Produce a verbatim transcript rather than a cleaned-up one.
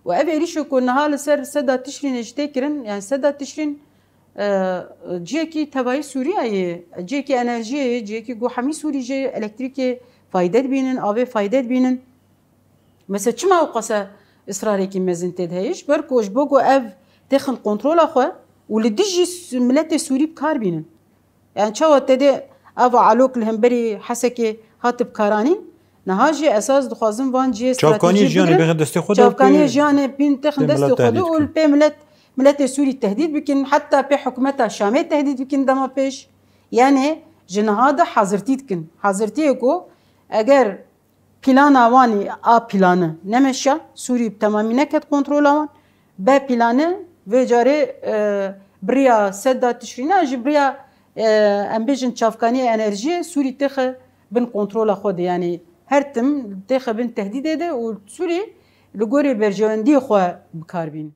Û ev êrîşê ku niha li ser seda Tişrînê jî tê kirin, yani seda Tişrîn, e, cihekî tevayî Sûriya ye, cihekî enerjiyê ye, cihekî ku hemî Sûrî jê elektrîkê fayde dibînin, avê fayde dibînin. Mesela çima ew qasa israrekî mezin tê de heye? Ji ber ku ji bo ku ev têxin kontrola xwe û li dijî s-, miletê Sûrî bi kar bînin. Yani çawa te dê ava alok li hemberî Hesekê hat bi karanîn? Niha jî esas dixwazin van cihê Çavkaniyê stratejî jiyanê bigirin. Bêxin destê xwe de Çavkaniyê pê, jiyanê pîn texin pê destê milet xwe de tehdît û bikin. Pê milet, miletê Sûrî tehdît bikin, heta pê hikûmeta Şamê tehdît bikin dema pêş. Yani ji niha de hazirtî dikin. Hazirtiyê ku eger plana wan ê, A planı nemeşa, Sûrî bi temamî neket kontrola wan. B planı vê carê, e, biriya seda Tişrîna jî biriya, e, em bêjin çavkaniyê enerjiyê Sûrî têxe bin kontrola xwe de. Yani her tim têxe bin tehdîdê de û Sûrî li gorî berjewendiyê xwe bi kar bîn.